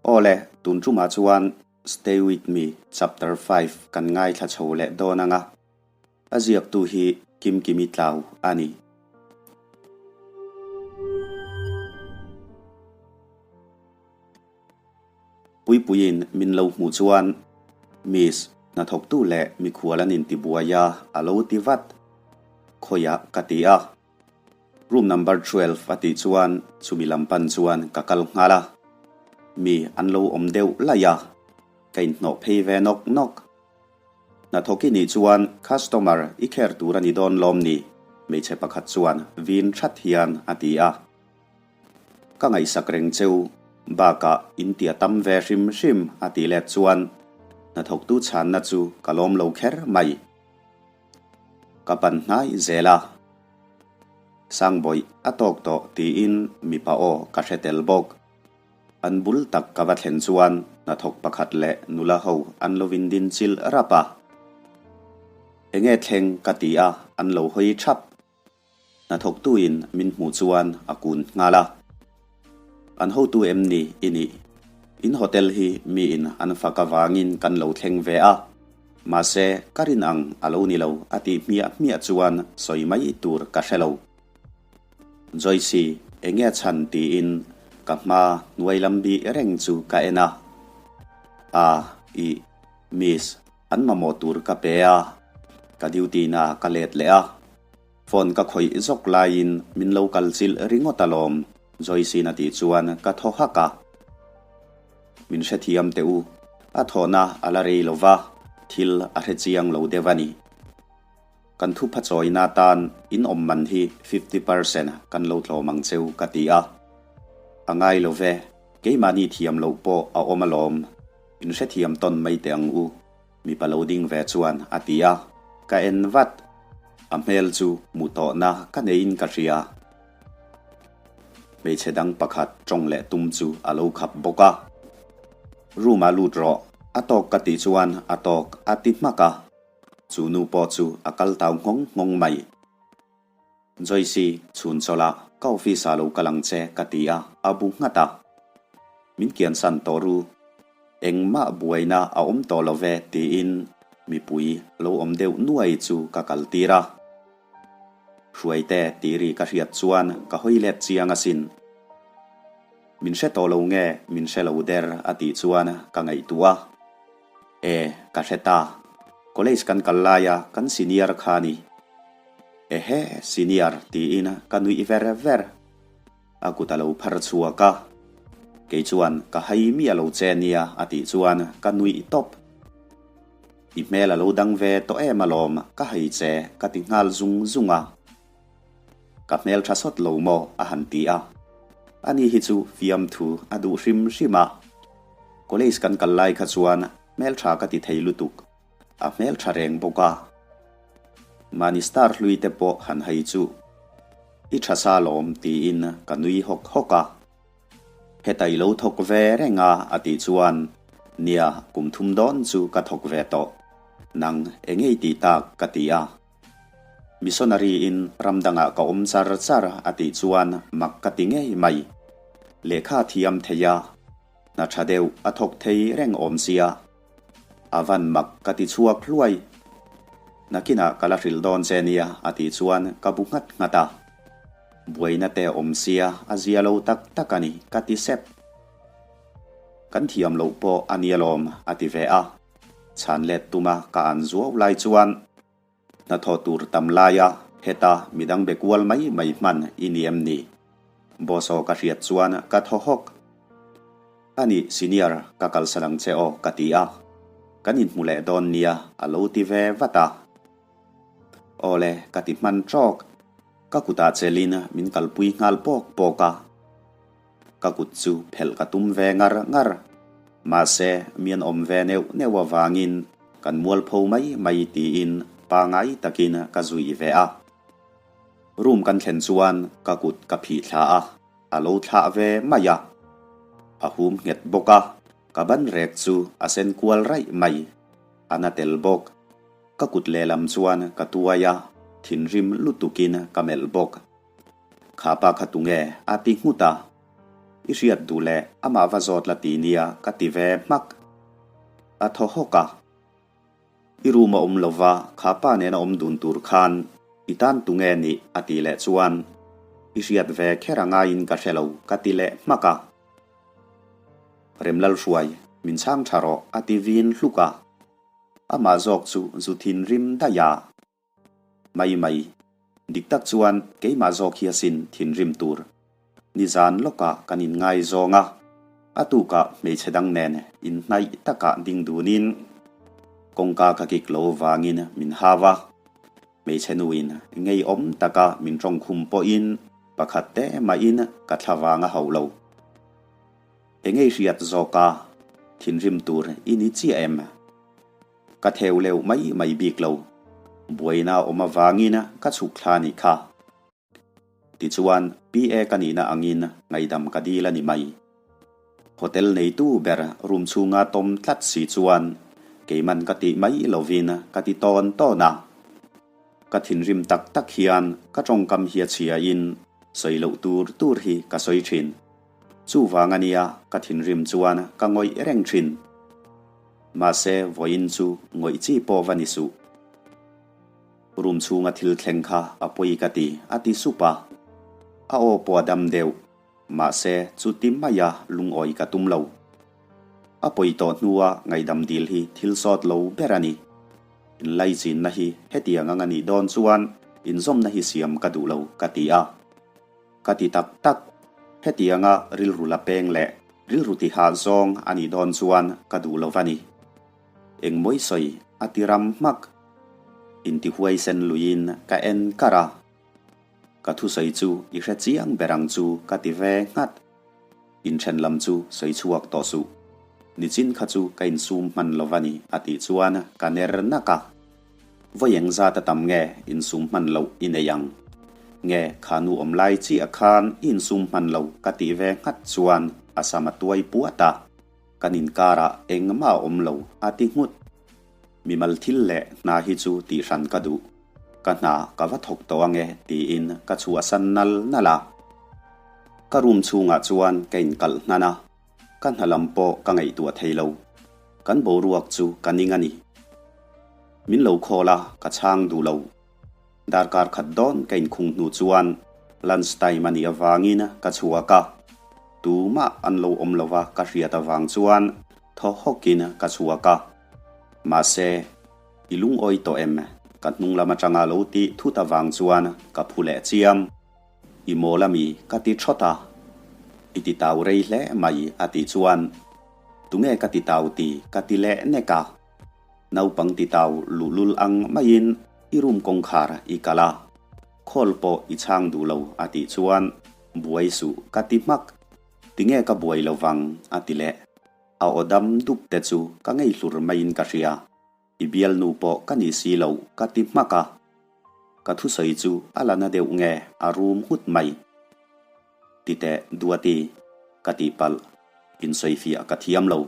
Awle, tun tumah chuan Stay With Me Chapter 5 kan ngaithla chho leh dawn anga, a ziaktu hi Kimkimi Tlau a ni. Puipuiin min lo hmuh chuan, Miss, hnathawktu leh mikhual an intibuai a, a lo ti vat. Khawiah ka ti a. Room number 12 a tih chuan chumi lam pan chuan ka kal nghal a. Mi an lo awm deuh laih a, ka inhnawh phei ve nawk nawk. Hnathawk i nih chuan customer i care tur a ni dawn lawm ni? Hmeichhe pakhat chuan vin that hian a ti a. Ka ngaihsak reng cheu, bakah in tia tam ve hrim hrim a tih let chuan hnathawktu chhanna chu ka lawm lo kher mai. Ka pan hnai zel a, Sangbawih a tawk tawh tiin mipa aw ka hre tel bawk. An bul tak ka va thlen chuan hnathawk pakhat leh nula ho an lo indin chilh rap a. Enge thleng ka ti a, an lo hawi thap. Hnathawktuin min hmuh chuan a kun nghal a. An hotu em ni i nih? In hotel hi miin an fak avangin kan lo thleng ve a. Mahse, ka rin ang a lo ni lo a tih hmiah hmiah chuan sawi mai tur ka hre lo. Joyce, eng nge chhan tiin ka hma hnuai lam bih reng chu ka en a. A, ih, miss, an mamawh tur ka pe a. Ka duty na ka let leh a. Phone ka khawih zawk laiin min lo kal chilh ringawt alawm, Joyce-in a tih chuan ka thaw hak a. Min hrethiam teh u, a thawhna a la rei lo va, thil a hre chiang lo deuh a ni. Kan thupha chawina tan in awm man hi 50% kan lo tlawm ang cheu ka ti a. A ngai lo ve, keimahni thiam loh pawh a awm alawm, in hrethiam tawn mai teh ang u. Mipa lo ding ve chuan a ti a, ka en vat. A hmel chu hmuh tawhna ka neiin ka hria. Hmeichhe dang pakhat tawng leh tum chu a lo khap bawk a. Room ah lut rawh, a tawk ka tih chuan a tawk a ti hmak a. Chu nu pawh chu a kal tau nghawng nghawng mai. Joyce, chhun chawlh ah ka office ah lo kal ang che ka ti a, a bu nghat a. Min kiansan tawh ru. Engmah buaina a awm tawh lo ve tiin mipui lo awm deuh nuai chu ka kal tir a. Hruaite tih ri ka hriat chuan ka hawi let chiang asin. Min hre tawh lo nge min hre lo der a tih chuan ka ngaihtuah a. E, ka hre ta. College kan kal laia kan senior kha ni. Ehe, senior tiin ka nuih ver ver. A kut a lo phar chhuak a. Kei chuan ka hai miah lo che nia a tih chuan ka nuih tawp. I hmel a lo dang ve tawh em alawm, ka hai che ka ti nghal zung zung a. Ka hmel tha sawt lo maw a han ti a. Ani hi chu fiamthu a duh hrim hrim a. College kan kal lai kha chuan hmeltha ka ti thei lutuk. A hmeltha reng bawk a. Mahni star hlui te pawh han hai chu i tha sa lawm tiin ka nui hawk hawk a. Heta i lo thawk ve reng a a tih chuan nia kum thum dawn chu ka thawk ve tawh. Nang engei tih tak ka ti a. Missionary in ram dangah ka awm char char a tih chuan mak ka ti ngei mai. Lehkha thiam thei a, hna tha deuh a thawk thei reng awm sia. A van mak ka ti chhuak hluai. Nakinah ka la hrilh dawn che nia a tih chuan ka bu nghat nghat a. Buaina te awm sia a zia lo tak tak a ni ka ti sep. Kan thiam loh pawh a ni alawm a ti ve a. Chhan let tuma ka an zuau lai chuan Hnathawh tur tam laia heta midang be kual mai mai hman i ni em ni? Boss aw ka hriat chuan ka thaw hawk. Ani senior ka kalsan ang che aw ka ti a, kan inhmu leh dawn nia a lo ti ve vat a. Awle ka ti hman trawk, ka kutah chelin min kalpui nghal pawk pawk a. Ka kut chu phelh ka tum ve ngar ngar. Mahse, mi an awm ve neuh neuh avangin kan mualpho mai mai tiin pangai takin ka zui ve a. Room kan thlen chuan ka kut ka phih thla a, a lo thlah ve mai a. A hum nghet bawk a, ka ban rek chu a sen kual raih mai. A na tel bawk. Ka kut lehlam chuan ka tuai a, thinrim lutukin ka melh bawk. Kha pa kha tunge? a ti nghut a. I hriat duh leh amah va zawt la ti nia ka ti ve hmak. A thaw hawk a. I room a awm lova kha pa nena awm dun tur khan i tan tu nge nih a tih leh chuan i hriat ve kher a ngaiin ka hre lo ka ti leh hmak a. Remlalhruai, min chhang tha rawh a ti vin hluk a. Amah zawk chu zu thinrim daih a. Mai mai, dik tak chuan keimah zawk hi asin thinrim tur. Nizan lawkah kan inngaizawng a, a tukah hmeichhe dang nen inhnaih takah ding dunin kawngka ka kik lo vangin min hau a. Hmeichhe nuin ngeiawm taka min tawngkhum pawhin pakhat te mahin ka thla vang a hauh lo. Engei hriat zawka thinrim tur i ni chiah em? Ka theu leuh mai mai bik lo. Buaina awm avangin ka chhuk thla nih kha. Tichuan, PA ka nihna angin ngaihdam ka dil a ni mai. Hotel neitu ber room chhunga tawm tlat si chuan keiman ka tih mai lovin ka ti tawn tawn a. Ka thinrim tak tak hian ka tawngkam hi a chhiain sawi loh tur tur hi ka sawi thin. Chuvang a nia ka thinrim chuan ka ngawih reng thin. Mahse, vawiin chu ngawih chi pawh va ni suh. Room chhunga thil thleng kha a pawi ka ti, a ti sup a. A aw pawh a dam deuh. Mahse, chuti maia lungawi ka tum lo. A pawi tawh hnua ngaihdam dil hi thil sawt lo ber a ni. Inlaichinna hi hetiang ang a nih dawn chuan inzawmna hi siam ka duh lo, ka ti a. Ka ti tak tak. Hetianga rilru la peng leh rilru ti hah zawng a nih dawn chuan ka duh lo va ni. Engmawi sawi a ti ram hmak. Intihuai sen luiin ka en kar a. Ka thusawi chu i hre chiang ber ang chu ka ti ve nghat. Inthen lam chu sawi chhuak tawh suh. Nichin kha chu ka insum hman lo va ni a tih chuan ka ner nak a. Vawi eng zat a tam nge insum hman loh i nei ang? Nge kha nu awm lai chiah khan i insum hman lo ka tih ve nghat chuan a sam a tuai puat a, kan inkarah engmah a awm lo a ti nghut. Mimal thil leh hna hi chu tih hran ka duh. Ka hna ka va thawk tawh ange tiin ka chhuahsan nal nal a. Ka room chhungah chuan ka inkalh hnan a. Ka hna lam pawh ka ngaihtuah thei lo. Kan boruak chu ka ning a ni. Min lo call a, ka chhang duh lo. Darkar khat dawn ka inkhung hnu chuan lunch time a nih avangin ka chhuak a. Tumah an lo awm lo va ka hriat avang chuan thaw hawkin ka chhuak a. Mahse, i lungawi tawh em? Ka hnung lam atanga lo tih thut avang chuan ka phu leh chiam. I mawl a mi? Ka ti thawt a. I ti tau rei hle mai a tih chuan, Tunge ka ti tau ti? Ka ti leh nek a. Naupang ti tau luhlul ang maiin i room kawngkhar i kal a, call pawh i chhang duh lo a tih chuan, Buai suh ka ti hmak. Tinge ka buai lo vang? A ti leh. A aw dam dup te chu ka ngei hlur maiin ka hria. I bialnu pawh ka ni si lo ka ti hmak a. Ka thusawi chu a la na deuh nge a rum nghut mai. Titeh Duati, ka tihpalh, insawifiah ka thiam lo.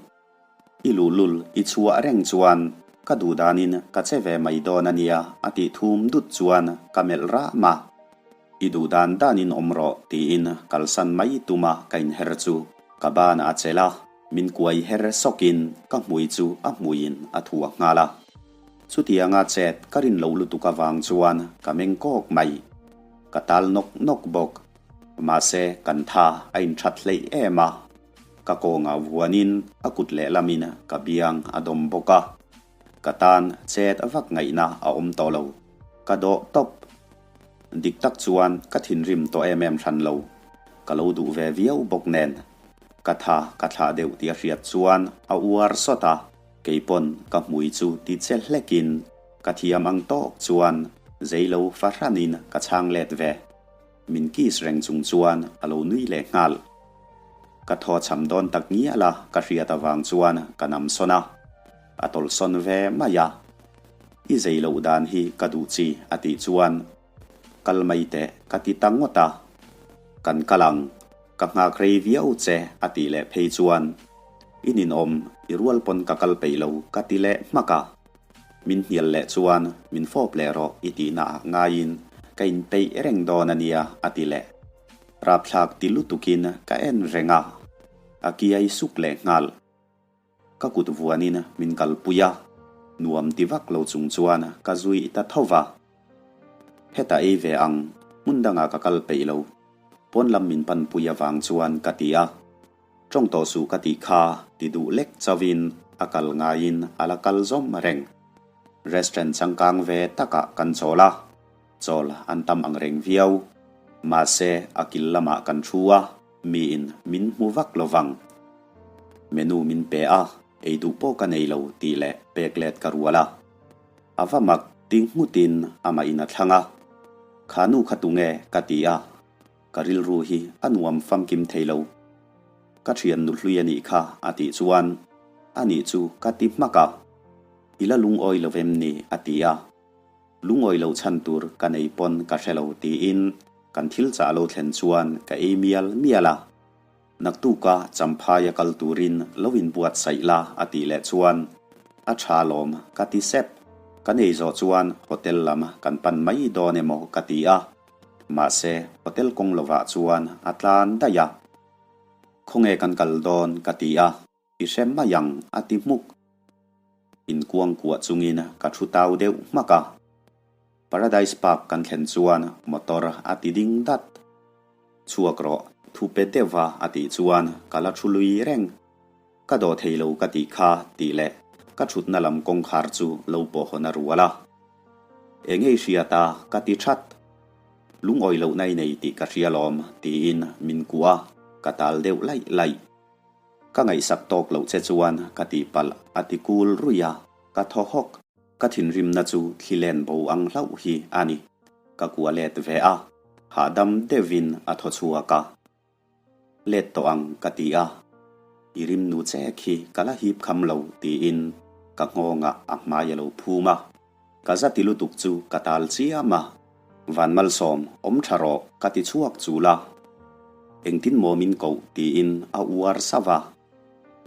I luhlul i chhuah reng chuan ka duh danin ka che ve mai dawn a nia a tih thum dut chuan ka melh ram a. I duh dan danin awm rawh tiin kalsan mai tuma ka inher chu ka banah a chelh a. Min kuai her sawkin ka hmui chu a hmuiin a thuak nghal a. Chutianga chet ka rin lo lutuk avang chuan ka meng kawk mai. Ka tal nawk nawk bawk. Mahse kan tha a inthat hleih em a. Ka kawngah vuanin a kut lehlamin ka biang a dawm bawk a. Ka tan chet vak ngaihna a awm tawh lo. Ka dawh tawp. Dik tak chuan ka thinrim tawh em em hran lo. Ka lo duh ve viau bawk nen. Ka tha ka thlah deuh tih a hriat chuan a uar sawt a, keipawn ka hmui chu ti che hlekin ka thiam ang tawk chuan zeilo fahranin ka chhang let ve. Min kiss reng chung chuan a lo nui leh nghal. Ka thaw cham dawn tak ngial a ka hriat avang chuan ka nam sawn a, a tawlhsawn ve mai a. I zei loh dan hi ka duh chi a tih chuan Kal mai teh ka ti ta ngawt a. Kan kal ang, ka nghak rei viau che a tih leh phei chuan i ninawm i rual pawn ka kal peih lo ka ti leh hmak a. Min hnial leh chuan min fawp leh rawh i tihna ah ngaiin ka inpeih reng dawn a nia a ti leh. Rapthlak ti lutukin ka en reng a, a kiai suk leh nghal. Ka kut vuanin min kalpui a, nuam ti vak lo chung chuan ka zui ta tho va. Heta ei ve ang, hmun dangah ka kal peih lo. Pawn lam min panpui avang chuan ka ti a. Tawng tawh suh ka tih kha ti duh lek chauhin a kal ngaiin a la kal zawm reng. Restaurant changkang ve takah kan chawl a, chawl an tam ang reng viau. Mahse a kil lamah kan thu a, miin min hmu vak lo vang. Menu min pe a, ei duh pawh ka nei lo tih leh pek let ka rual a. A va mak ti nghutin amah in a thlang a, Kha nu kha tunge? ka ti a. Ka rilru hi a nuam famkim thei lo. Ka thian nu hlui a nih kha a tih chuan a nih chu ka ti hmak a. I la lungawi lo em ni? a ti a. Lungawi lo chhan tur ka nei pawn ka hre lo tiin kan thil chah lo thlen chuan ka ei mial mial a. Naktuka Champhaia kal turin lo inbuatsaih la a tih leh chuan a tha lawm ka ti sep. Kan ei zawh chuan hotel lam kan pan mai dawn emaw ka ti a. Mahse hotel kawng lovah chuan a tlan daih a. Khawnge kan kal dawn ka ti a. I hre mai ang a ti hmuk. Inkuangkuah chungin ka thu tau deuh hmak a. Paradise Park kan thlen chuan motor a ti ding dat. Chhuak rawh, thu pe deuh a a tih chuan ka la thu lui reng. Ka dawh thei lo ka tih kha tih leh ka thutna lam kawngkhar chu lo pawh hawn a rual a. Eng ei hriat a ka ti that. Lungawi lohna i nei tih ka hria lawm tiin min kuah a, ka tal deuh laih laih. Ka ngaihsak tawk loh che chuan ka tihpalh a ti kul ruih a, ka thaw hawk. Ka thinrimna chu thli len bo ang hlauh hi a ni. Ka kua let ve a, hahdam deuhin a thaw chhuak a. Let tawh ang ka ti a, i rimnu che khi ka la hip kham lo tiin ka nghawngah a hmai a lo phum a. Ka za ti lutuk chu ka tal chiam a, Van Malsawm, awm tha rawh ka ti chhuak chul a. Engtin maw min koh tiin a uar sauh a.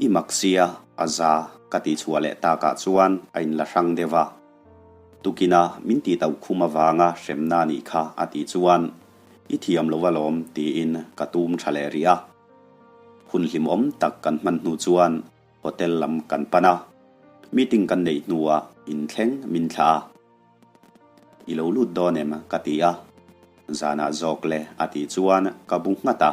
I mak sia, a za ka tih chhuah leh takah chuan a inla hrang deuh a. Tukina min tih tauh khum avanga hremna nih kha a tih chuan i thiam lo alawm tiin ka tum tha leh rih a. Hun hlimawm tak kan hman hnu chuan Hotel lam kan pan a, meeting kan neih hnuah inthleng min thlah a. I lo lut dawn em? ka ti a. Zanah zawk le a tih chuan ka bu nghat a.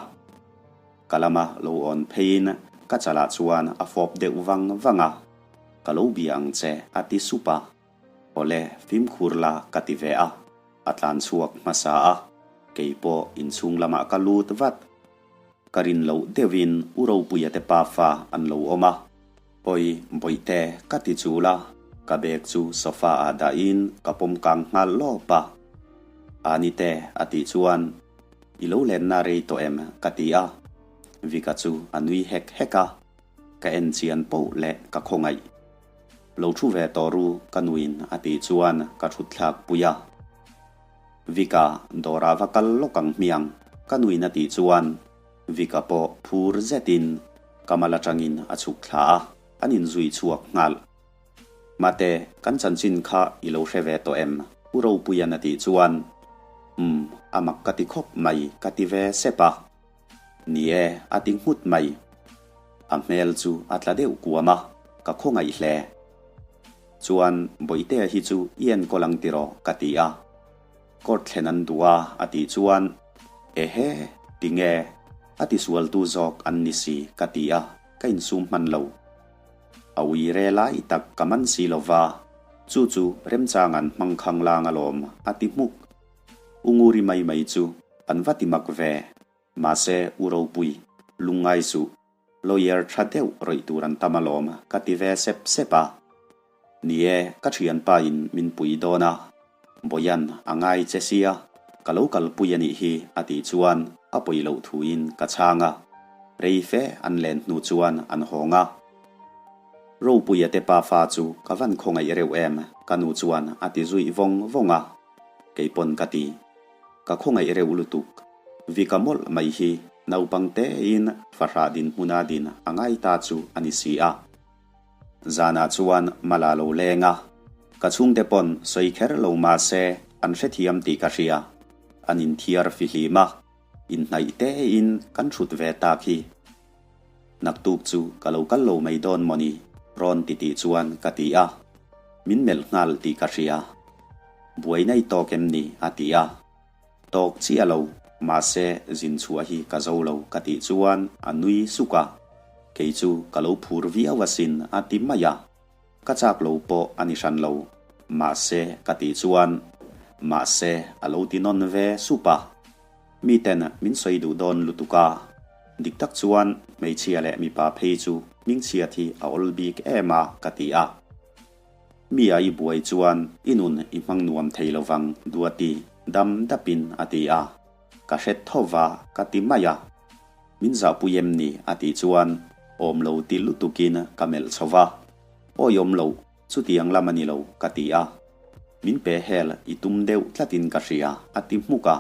Ka lama lo awn pheiin ka chalah chuan a fawp deuh vang vang a. Ka lo bia ang che a ti sup a. Awle, fimkhur la ka ti ve a. A tlan chhuak hmasa a, keipawh inchhung lamah ka lut vat. Ka rin loh deuhin U Ropuia te pafa an lo awm a. Awi, Bawihte, ka ti chul a, ka bag chu sofa ah dahin ka pawm kang nghal lawp a. Anite, a tih chuan, I lo lenna rei tawh em? ka ti a. Vika chu a nui hek hek a, ka en chian poh leh ka khawngaih. Lo thu ve tawh ru, ka nuin a tih chuan ka thut thlak pui a. Vika, dawrah va kal lawk ang hmiang, ka nuin a tih chuan Vika pawh phur zetin ka mal atangin a chhuk thla a, an inzui chhuak nghal. Mate, kan chanchin kha i lo hre ve tawh em? U Ropuian a tih chuan, Umm, a mak ka ti khawp mai, ka ti ve sep a. Ni e, a ti nghut mai. A hmel chu a tla deuh kuam a, ka khawngaih hle. Chuan Bawihtea hi chu i enkawl ang tiraw? ka ti a. Court thlen an duh a, a tih chuan, Ehe, tinge? A tisualtu zawk an ni si, ka ti a, ka insum hman lo. A ui re lai tak ka man si lo va, chu chu remchang an hmang khang lang alawm, a ti hmuk. U Nguri mai mai chu an va ti mak ve. Mahse, U Ropui, lungngai suh. Lawyer tha deuh rawih tur an tam alawm ka ti ve sep sep a. Ni e, ka thianpa in min pui dawn a, Bawian a ngai che sia, ka lo kalpui a nih hi a tih chuan a pawi loh thuin ka chhang a. Rei fe an len hnu chuan an hawng a. Ropuia te pafa chu ka van khawngaih reuh em ka nu chuan a ti zuih vawng vawng a. Keipawn ka ti. Ka khawngaih reuh lutuk. Vika mawlh mai hi naupang tein fahrah dinhmuna din a ngai ta chu a ni si a. Zanah chuan Mala lo leng a, ka chhungte pawn sawi kher lo mah se an hrethiam tih ka hria. An inthiar fihlim a. Inhnaih tein kan thut ve tak hi. Naktuk chu ka lo kal lo mai dawn mawni? Rawn ti tih chuan ka ti a. Min melh nghal tih ka hria. Buai nei tawk em ni? a ti a. Tawk chiah lo, mahse zin chhuah hi ka zo lo ka tih chuan a nui suk a. Kei chu ka lo phur viau asin a ti mai a. Ka chak lo pawh a ni hran lo, mahse ka tih chuan mahse a lo ti nawn ve sup a. Miten min sawi duh dawn lutuk a, dik tak chuan hmeichhia leh mipa phei chu hmingchhiat hi a awl bik em a ka ti a. Mi a i buai chuan i nun i hmang nuam thei lo vang Duati dam dapin a ti a, ka hre tho va ka ti mai a. Min zahpui em ni a tih chuan awm lo ti lutukin ka melh chho va, Awi awm loh, chutiang lam a ni lo ka ti a. Min pe hel i tum deuh tlatin ka hria a ti hmuk a.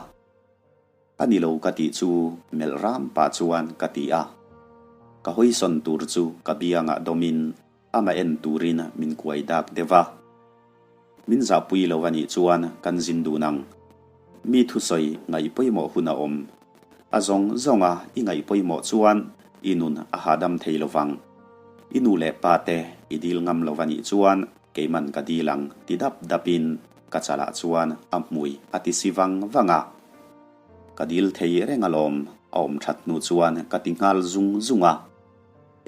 A ni lo ka tih chu melh ram pah chuan ka ti a. Ka hawisawn tur chu ka biangah dawmin Amah en turin min kuai dak deuh a. Min zahpui lo a nih chuan kan zin dun ang. Mi thusawi ngaih pawimawh hun a awm. A zawng zawnga i ngaih pawimawh chuan i nun a hahdam thei lo vang. I nu leh pa te i dil ngam lo a nih chuan keiman ka dil ang ti dap dapin ka chalah chuan a hmui a ti si vang vang a. Ka dil thei reng alawm a awm that hnu chuan ka ti nghal zung zung a.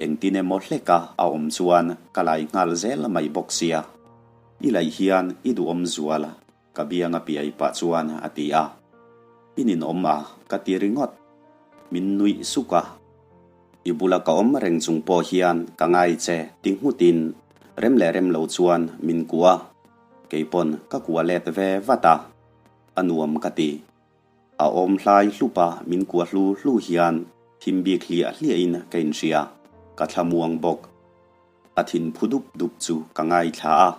Engtin emaw hleka a awm chuan ka lai nghal zel mai bawk sia. I laih hian i duhawm zual ka biang a piai pah chuan a ti a. I ninawm a ka ti ringawt. Min nuih suk a. I bula ka awm reng chung pawh hian ka ngai che ti nghutin rem leh rem lo chuan min kuah a. Keipawn ka kuah let ve vat a. A nuam ka ti. A awm hlai hlupa min kua hlu hlu hian thim bik hliah hliahin ka inhria, ka thlamuang bawk. A thin phu dup dup chu ka ngaithla a,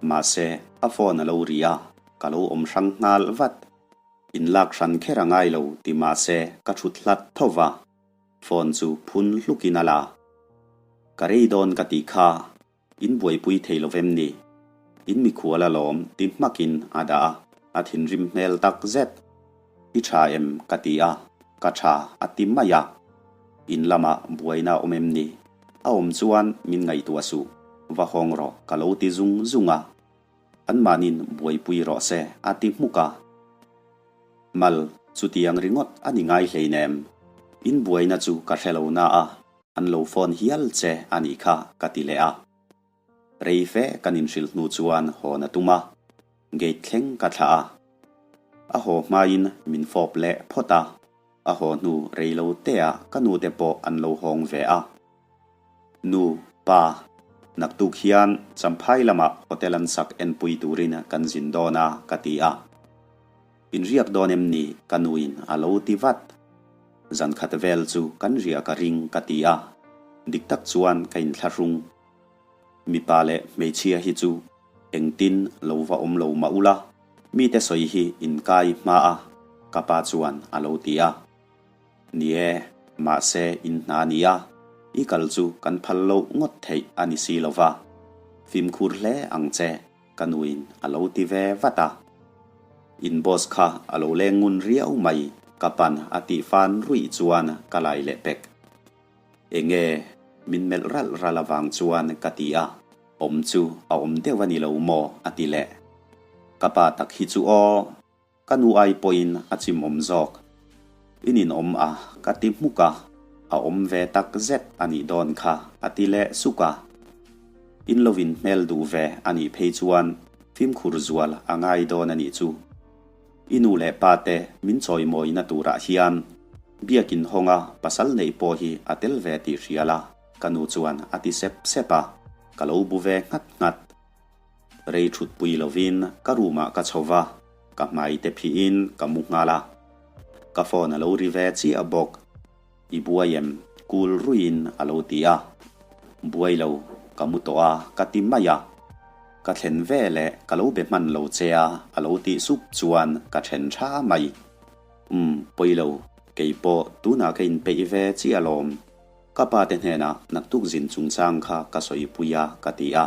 mahse a phone a lo ri a, ka lo awm hrang nghal vat. Inlak hran kher a ngai lo ti mahse ka thut hlat tho va, phone chu phun hlukin a la. Ka rei dawn ka tih kha. In buaipui thei lo vem ni? In mikhual alawm ti hmakin a dah a, a thinrim hmel tak zet. I tha em? ka ti a, ka tha a ti mai a. In lamah buaina a awm em ni? A awm chuan min ngaihtuah suh, va hawng rawh ka lo ti zung zung a. Anmahnin buaipui rawh se a ti hmuk a. Mal, chutiang ringawt a ni ngai hleinem. In buaina chu ka hre lo na a, An lo phone hial che a nih kha ka ti leh a. Rei fe kan inhrilh hnu chuan hawn a tum a, gate thleng ka thlah a. A haw hmain min fawp leh phawt a, a haw hnu rei lo teah ka nute pawh an lo hawng ve a. Nu, pa, naktuk hian Champhai lamah hotel an sak enpui turin kan zin dawn a ka ti a. Inriak dawn em ni? Ka nuin a lo ti vat. Zan khat vel chu kan riah ka ring ka ti a, dik tak chuan ka inthlahrung. Mipa leh hmeichhia hi chu engtin lo va awm lo mah ula, mite sawi hi inkai hma a, ka pa chuan a lo ti a. Ni e, mahse in hna nia, i kal chu kan phal loh ngawt theih a ni si lo va, fimkhur hle ang che. Ka nuin a lo ti ve vat a. In boss kha a lo leng ngun riau mai ka pan a tih fan ruih chuan ka lai leh pek. Enge min melh ralh ralh avang chuan ka ti a, awm chu a awm deuh a ni lo maw a ti leh. Ka pa tak hi chu aw. Ka nu ai pawhin a chimawm zawk. I ninawm a, ka ti hmuk a, a awm ve tak zet a nih dawn kha, a ti leh suk a. In lo in hmel duh ve a nih phei chuan fimkhur zual a ngai dawn a nih chu. I nu leh pa te min chawimawina turah hian biakin hawnga pasal neih pawh hi a tel ve tih hria la, ka nu chuan a ti sep sep a, ka lo bu ve nghat nghat. Rei thut pui lovin ka room ah ka chho va, ka hmai te phihin ka mu nghal a. Ka phone a lo ri ve chiah bawk. I buai em? Cool ruiin a lo ti a. Buai lo, ka mu tawh a ka ti mai a. Ka thlen ve leh ka lo be hman lo che a a lo tih sup chuan ka then tha mai. Umm, pawi lo, keipawh tunah ka inpeih ve chiah alawm. Ka pa te hnenah naktuk zin chungchang kha ka sawipui a ka ti a.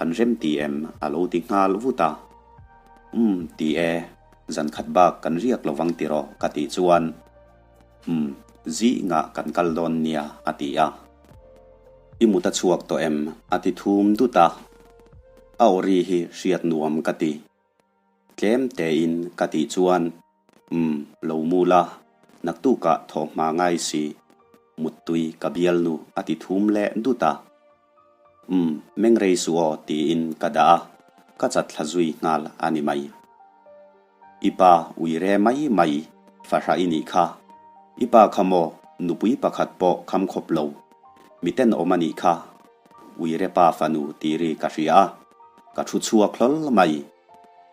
An rem ti em? A lo ti nghal vut a. Umm, ti e. Zan khat bak kan riak lo vang tiraw ka tih chuan. Umm, zingah kan kal dawn nia, a ti a. I mut a chhuak tawh em? a ti thum dut a. A awri hi hriat nuam ka ti. Tlem tein ka tih chuan, Umm, lo mu la, naktukah thawhhma ngai si, muttui ka bialnu a ti thum leh dut a. Umm, meng rei suh aw tiin ka dah a, ka chat thla zui nghal a ni mai. I pa ui re mai mai fahrah i nih kha. I pa kha maw nupui pakhat pawh kham khawp lo. Mi tenawm a nih kha. Ui re pa fanu tih ri ka hria a, ka thu chhuak hlawl mai.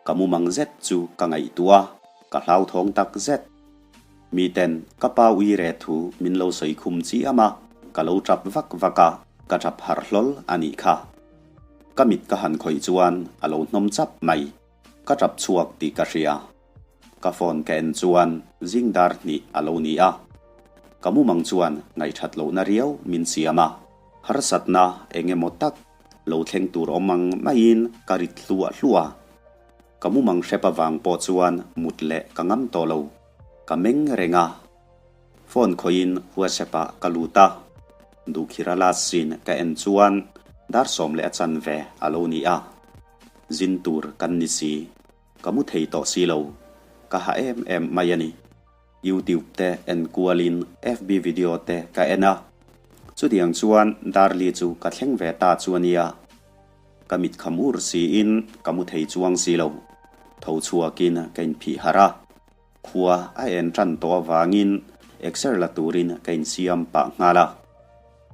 Ka mumang zet chu ka ngaihtuah a, ka hlauthawng tak zet. Miten ka pa ui re thu min lo sawi khum chiam a, ka lo tap vak vak a, ka tap harh hlawl a nih kha. Ka mit ka han khawih chuan a lo hnawm chap mai. Ka tap chhuak tih ka hria. Ka phone ka en chuan zing dar hnih a lo ni a. Ka mumang chuan ngaihthat lohna riau min siam a. Harsatna eng emaw tak lo thleng tur awm ang maiin ka rit hluah hluah a. Ka mumang hrep avang pawh chuan mut leh ka ngam tawh lo. Ka meng reng a. Phone khawihin WhatsApp ah ka lut a. Duhkhira last scene ka en chuan dar 11:15 a lo ni a. Zin tur kan ni si. Ka mu thei tawh si lo. Ka ha em em mai a ni. YouTube te en kualin FB video te ka en a. Chutiang chuan Darli chu ka thleng ve ta chu a nia. Ka mit kha mur siin ka mu thei chuang si lo. Tho chhuakin ka inphih harh a. Khua a en tan tawh avangin exer la turin ka insiam pah nghal a.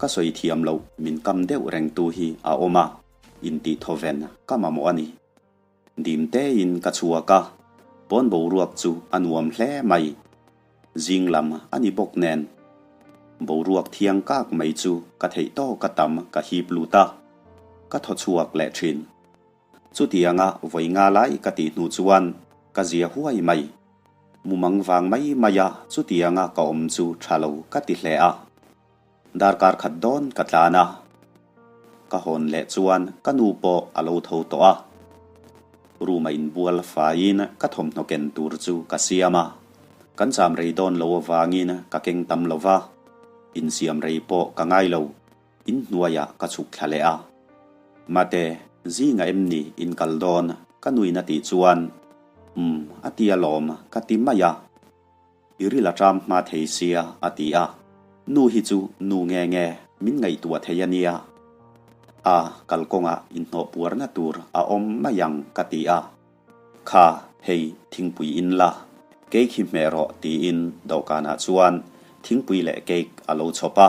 Ka sawi thiam loh min kam deuh rengtu hi a awm a, intih thawven ka mamawh a ni. Dim tein ka chhuak a, pawn boruak chu a nuam hle mai. Zing lam a ni bawk nen. Boruak thiang kak mai chu ka theih tawk a tam ka hip lut a, ka thaw chhuak leh thin. Chutianga vawi nga lai ka tih hnu chuan ka zia huai mai. Mumang vang mai maia chutianga ka awm chu tha lo ka ti hle a. Darkar khat dawn ka tlan a. Ka hawn leh chuan ka nu pawh a lo tho tawh a. Room a inbual faiin ka thawmhnaw ken tur chu ka siam a. Kan cham rei dawn lo avangin ka keng tam lo va, insiam rei pawh ka ngai lo. Inhnuaiah ka chhuk thla leh a. Mate, zinga em ni in kal dawn? Ka nuin a tih chuan, Umm, a ti alawm, ka ti mai a. I ril a ṭam hma thei sia, a ti a. Nu hi chu nu nge nge, min ngaihtuah thei a nia. A, kalkawngah inhnawh puarna tur a awm mai ang, ka ti a. Kha, hei, thingpui in la, cake hi hmeh rawh, tiin dawhkanah chuan thingpui leh cake a lo chhawp a.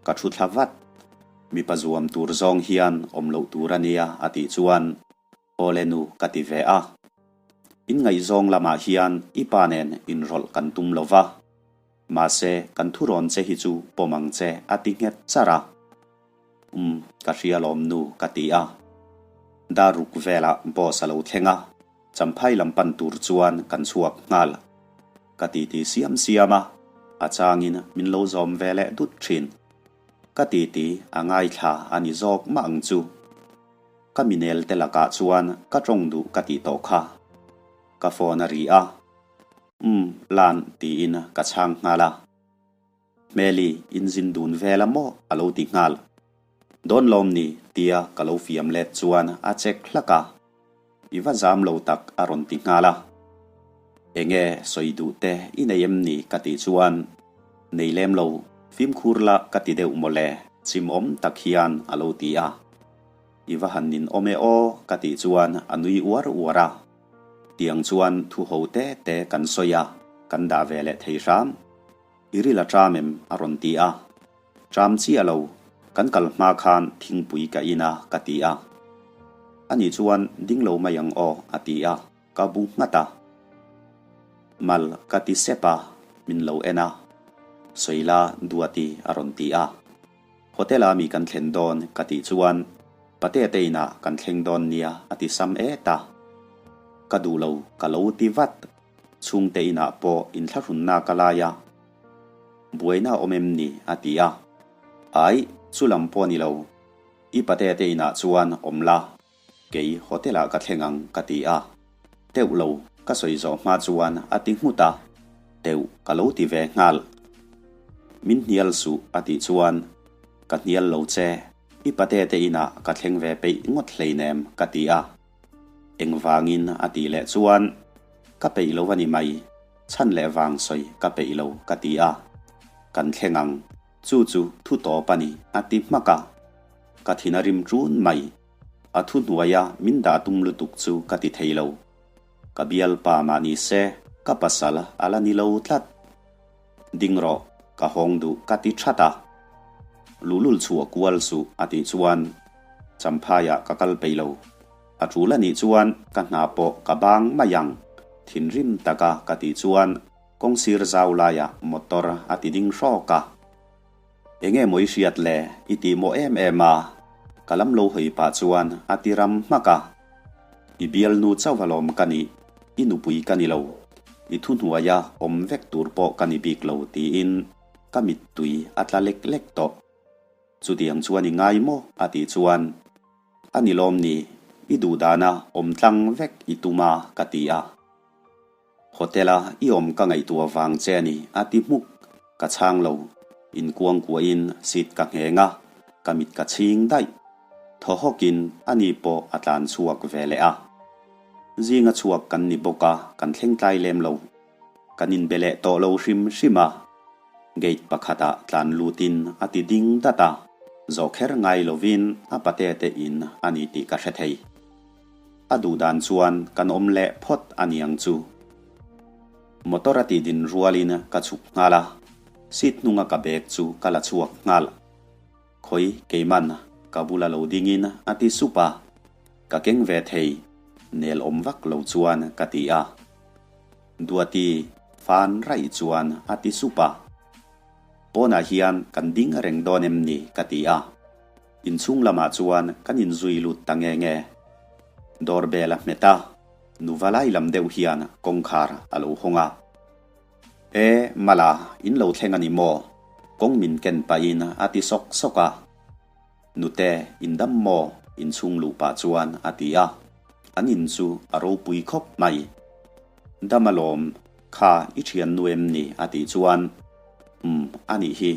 Ka thu thla vat. Mipa zuam tur zawng hian awm loh tur a nia a tih chuan Awle nu ka ti ve a. In ngaihzawng lamah hian i pa nen inrawlh kan tum lo va. Mahse kan thurawn che hi chu pawm ang che a ti nghet char a. Umm ka hria lawm nu ka ti a. Dar ruk velah boss a lo thleng a. Champhai lam pan tur chuan kan chhuak nghal. Ka titi siam siam a, a changin min lo zawm ve leh dut thin. Ka titi a ngaithla a ni zawk mah ang chu. Ka minel te lakah chuan ka tawng duh ka tih tawh kha. Ka phone a ri a, Umm, Lan tiin ka chhang nghal a. Hmeli, inzin dun vel a maw? a lo ti nghal. Dawn lawm ni? tia ka lo fiam let chuan a chek hlak a. I va zam lo tak a rawn ti nghal a. Enge sawi duh te i nei em ni ka tih chuan nei lem lo, fimkhur la ka ti deuh mawle chimawm tak hian a lo ti a. I va han nin awm e aw ka tih chuan a nui uar uar a. Tiang chuan thu ho te te kan sawi a, kan dah ve leh thei hram. I ril a ṭam em? a rawn ti a. Ṭam chiah lo, kan kal hma khan thingpui ka in a, ka ti a. Ani chuan ding lo mai ang aw, a ti a, ka bu nghat a. Mal ka ti sep a, min lo en a. Sawila Duati a rawn ti a. Hotel-a mi kan thlen dawn ka tih chuan Patea te inah kan thleng dawn nia a ti sam et a. Ka duh lo, ka lo ti vat. Chhungte inah pawh inthlahrunna ka lai a, Buaina a awm em ni? a ti a. Aih, chu lam pawh ni lo. I patea te inah chuan awm la, kei hotel ah ka thleng ang ka ti a. Teuh lo, ka sawi zawh hma chuan a ti nghut a. Teuh ka lo ti ve nghal. Min hnial suh a tih chuan, Ka hnial lo che, i pate te inah ka thleng ve peih ngawt hleinem ka ti a. Engvangin a tih leh chuan, Ka peih lo a ni mai, chhan leh vang sawi ka peih lo ka ti a. Kan thleng ang, chu chu thu tawp a ni a ti hmak a. Ka thin a rim ṭun mai, a thu hnuaia min dah tum lutuk chu ka ti thei lo. Ka bialpa mah ni se, ka pasal a la ni lo tlat. Ding rawh, ka hawng duh ka ti that a. Luhlul chhuah kual suh a tih chuan Champhaiah ka kal peih lo. A tul a nih chuan ka hna pawh ka bang mai ang, thinrim taka ka tih chuan kawngsir zau laiah motor a ti ding hrawk a. Enge maw i hriat le, i tih mawh em em a, ka lam lo hawi pah chuan a ti ram hmak a. I bialnu chauh alawm ka nih, i nupui ka ni lo, i thuhnuaia awm vek tur pawh ka ni bik lo tiin ka mittui a tla lek lek tawh. Chutiang chuan i ngai maw? a tih chuan, A ni lawm ni, i duhdana awm tlang vek i tum a ka ti a. Hotel-a i awm ka ngaihtuah vang che a ni, a ti hmuk. Ka chhang lo. Inkuang kuahin seat ka ngheng a, ka mit ka chhing daih. Thaw hawkin ani pawh a tlan chhuak ve leh a. Zinga chhuak kan ni bawk a, kan thleng tlai lem lo. Kan inbe leh tawh lo hrim hrim a. Gate pakhatah tlan lutin a ti ding dat a, zawh kher ngai lovin a pate te in a ni tih ka hre thei. A duh dan chuan kan awm leh phawt a niang chu. Motor a tih din rualin ka chhuk nghal a, seat hnunga ka bag chu ka la chhuak nghal. Khawi keiman ka bula lo dingin a ti sup a, ka keng ve thei, nel awm vak lo chuan ka ti a. Duati fan raih chuan a ti sup a. Pawnah hian kan ding reng dawn em ni ka ti a. Inchhung lamah chuan kan inzui lut ta nge nge. Door bell a hmet a, nuva lai lam deuh hian kawngkhar a lo hawng a. E, Mala, in lo thleng a ni maw? Kawng min ken pahin a ti sawk sawk a. Nute, in dam maw? Inchhung luh pah chuan a ti a. An in chu a ropui khawp mai. Dam alawm, kha i thiannu em ni? a tih chuan, Umm, a nih hi.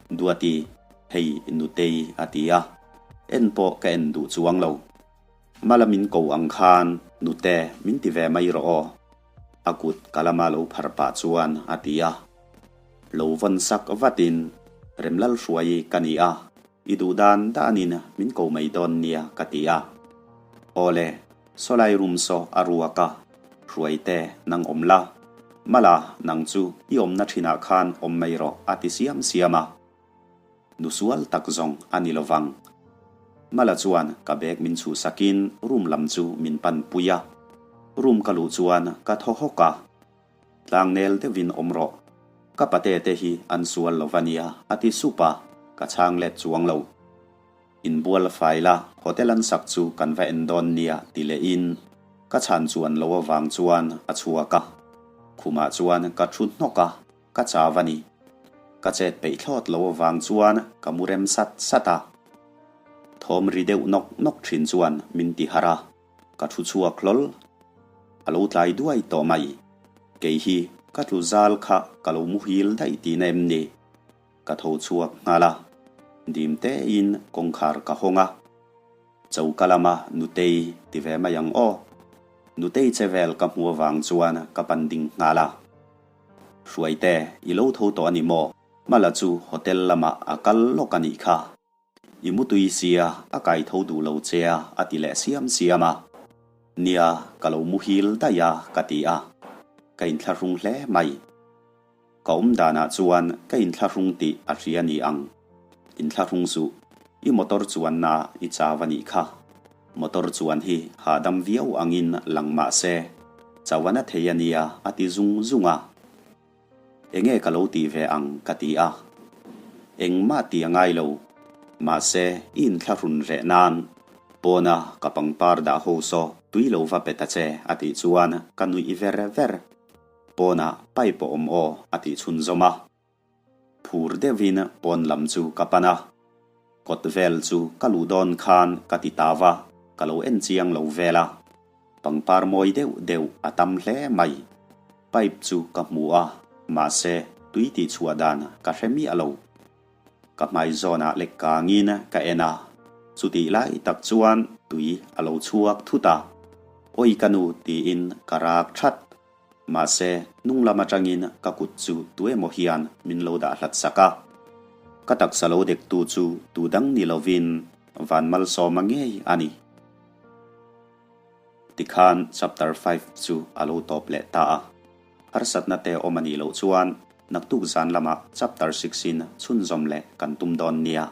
Duati, hei Nutei a ti a, en pawh ka en duh chuang lo. Mala min ko ang khan Nute min ti ve mai rawh aw. A kut ka lama lo phar pah chuan a ti a. Lo vawn sak vatin Remlalhruai ka ni a, i duh dan danin min ko mai dawn nia ka ti a. Awle, sawlai room saw a ruak a, Hruaite nang awm la, Mala nang chu i awmna thinah khan awm mai rawh a ti siam siam a. Nu sual tak zawng a ni lovang. Mala chuan ka bag min chhuhsakin room lam chu min pan pui a. Room ka luh chuan ka thaw hawk a. Tlangnel deuhin awm rawh. Ka pate te hi an sual lo va nia a ti sup a, ka chhang let chuang lo. Inbual fai la, hotel an sak chu kan va en dawn nia ti lehin ka chhan chuan lo avang chuan a chhuak a. Khumah chuan ka thu hnawk a, ka chau a ni. Ka chet peih thlawt lo avang chuan ka mu rem sat sat a. Thawm ri deuh nawk nawk thin chuan min ti harh a, ka thu chhuak hlawl. A lo tlai duai tawh mai. Kei hi ka tlu zal kha ka lo muhil daih tihna em ni? Ka tho chhuak nghal a, dim tein kawngkhar ka hawng a. Choka lama Nutei ti ve mai ang aw. Nutei che vel ka hmu avang chuan ka pan ding nghal a. Hruaite, i lo tho tawh a ni maw? Mala chu hotel lamah a kal lawk a nih kha. I mutui sia, a kai tho duh lo che a, a ti leh siam siam a. Nia, ka lo muhil daih a, ka ti a. Ka inthlahrung hle mai. Ka awm danah chuan ka inthlahrung tih a hria ni ang. Inthlahrung suh, i motor chuanna i chau a nih kha. Motor chuan hi hahdam viau angin lang mah se, chau a na thei a nia a ti zung zung a. Enge ka lo tih ve ang ka ti a. Engmah tih a ngai lo. Mahse, i inthlahrun reh nan pawna ka pangpar dah ho saw tui lo va pe ta che a tih chuan ka nuih ver ver. Pawnah pipe a awm aw a tih chhunzawm a. Phur deuhin pawn lam chu ka pan a. Kawt vel chu ka luh dawn khan ka ti ta va, ka lo en chiang lo vel a. Pangpar mawi deuh deuh a tam hle mai. Pipe chu ka hmu a, mahse. Tui tih chhuah dan ka hre miah lo. Ka hmai zawnah lek kangin ka en a, chutih lai tak chuan tui a lo chhuak thut a. Awi ka nu tiin ka rak that. Mahse, hnung lam atangin ka kut chu tuemaw hian min lo dah hlat sak a. Ka taksa lo dektu chu tu dang ni lovin Van Malsawma ngei a ni. Tikhan chapter five chu a lo tawp leh ta a. Harsatna te awm a nih loh chuan naktuk zan lamah chapter six in chhunzawm leh kan tum dawn nia.